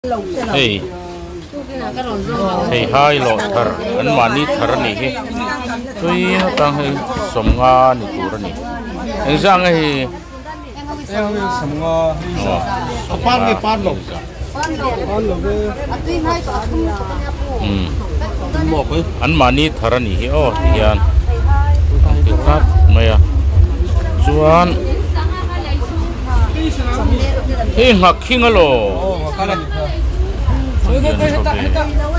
Hei theihai lawh thar an mahni thar a nih hi tui atang hei sawmnga ni tur a ni engzah nge hei an mahni thar a nih hi aw ti hian an ti tlat mai a chuan hei nghak khing alaw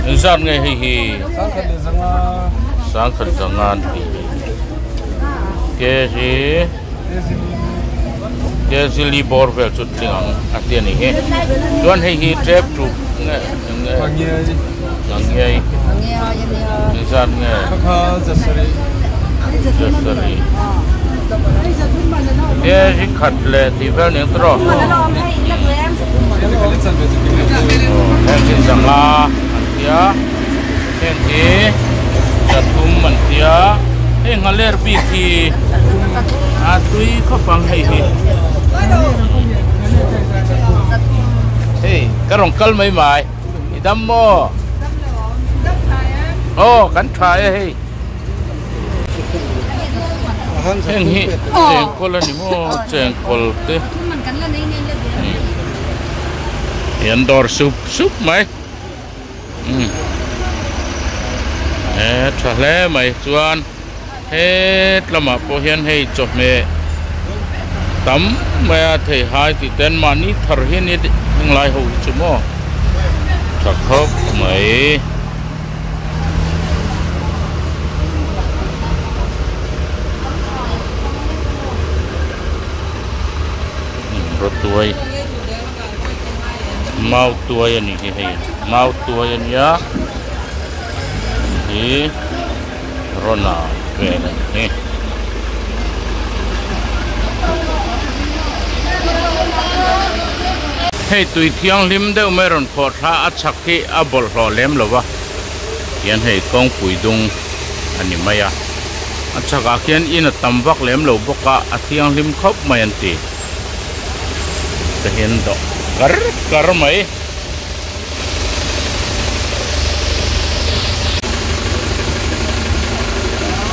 engzat nge hei hi sangkhat zanga an tih hi kg kg li bawr vel chu tling ang a ti a nih hi chuan hei hi tep ṭup nge eng nge ngangiai engzat nge jasarih kg khat leh tih vel nen tawh heng hi zanga an tia heng hi zathum an tia hei nghaler bik hi a tui khawp ang hei hi hei ka rawn kal mai mai i dam maw aw kan tha e hei. Heng hi chengkawl a ni maw chengkawl te hi an dawr sup sup mai umm he tha hle mai chuan het lamah pawh hian hei chawhmeh tam mai a theihai tih te an mahni thar hi a nia henglai ho hi chu maw tha khawp mai. Rawtuai mau tuai a nih hi hei mau tuai a nia hi rawna vel a ni. Hei tui thianghlim deuh mai rawn khawh thla a chhak hi a bawlhhlawh lem lo va hian hei kawngpui dung a ni mai a a chhakah khian in a tam vak lem lo bawk a a thianghlim khawp mai an ti te hian dawh kar kar mai.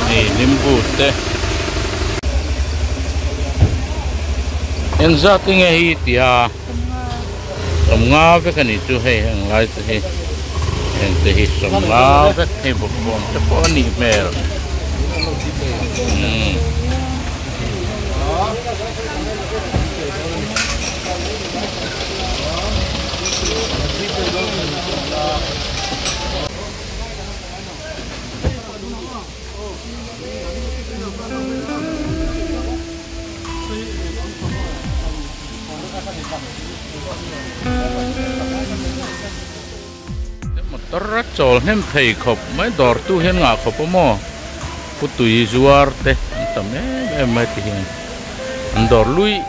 Hei limbu te engzat enge hi tia sawmnga vek a nih chu hei heng lai te hi heng te hi sawmnga vek hei bawkbawn te pawh a nih hmel umm. Motor a chawl hnem thei khawp mai dawr tu hian ngah khawp a maw putui zuar te an tam em em mai ti hian an dawr luih.